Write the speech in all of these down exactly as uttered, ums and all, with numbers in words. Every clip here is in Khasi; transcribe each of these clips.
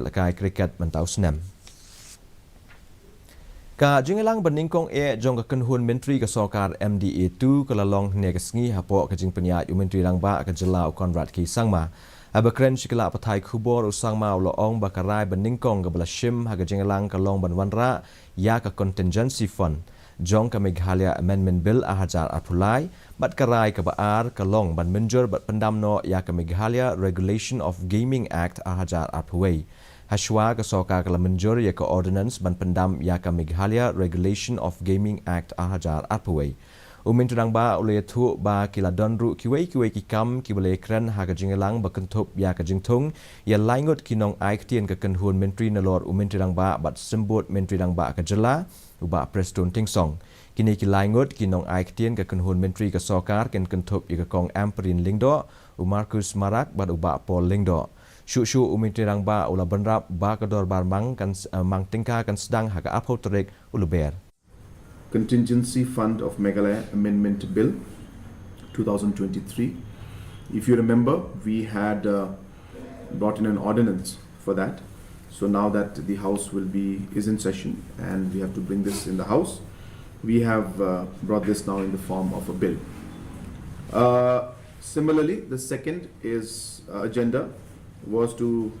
Lakai kriket mynta u snem. Ka jingïalang ba nyngkong eh jong ka kynhun myntri ka sorkar M D A two ka la long hynne ka sngi hapoh ka jingpynïaid u Myntri Rangbah ka jylla u Conrad K Sangma. Haba kren sha ki lad pathai khubor u Sangma u la ong ba ka rai ba nyngkong kaba la shim ha ka jingïalang ka long ban wanrah ïa ka contingency fund jong ka Meghalaya Amendment Bill ar hajar arphew lai, bad ka rai kaba ar ka long ban mynjur bad pyndam noh ïa ka Meghalaya Regulation of Gaming Act ar hajar arphew wei. Hashwa ka sorkar ka la mynjur ïa ka ordinance ban pyndam ïa ka Meghalaya Regulation of Gaming Act ar hajar arphew wei. U Myntri Rangbah u la ïathuh ba ki la don ruh kiwei kiwei ki kam kiba la ïakren ha ka jingïalang ba kynthup ïa ka jingthung ïa lai ngut ki nongai ktien ka kynhun myntri nalor u Myntri Rangbah bad Symbud Myntri Rangbah ka jylla, u Bah Prestone Tynsong. Kine ki lai ngut ki nongai ktien ka kynhun myntri ka sorkar kin kynthup ïa ka Kong Ampareen Lyngdoh, u Marcuise Marak bad u Bah Paul Lyngdoh. Shuh shuh u Myntri Rangbah u la bynrap ba ka dorbar mang kan s-, eh, mang tyngka kan sdang ha ka arphew tarik u Lber. Contingency Fund of Meghalaya Amendment Bill two thousand twenty-three. If you remember, we had, uh, brought in an ordinance for that. So now that the House will be, is in session and we have to bring this in the House, we have, uh, brought this now in the form of a bill. Uh, similarly, the second is, uh, agenda was to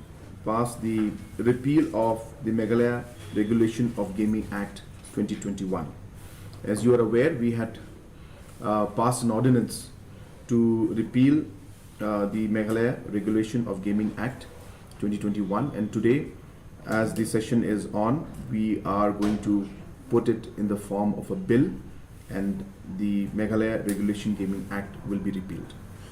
pass the repeal of the Meghalaya Regulation of Gaming Act twenty twenty-one. As you are aware, we had, uh, passed an ordinance to repeal, uh, the Meghalaya Regulation of Gaming Act twenty twenty-one, and today, as the session is on, we are going to put it in the form of a bill, and the Meghalaya Regulation Gaming Act will be repealed.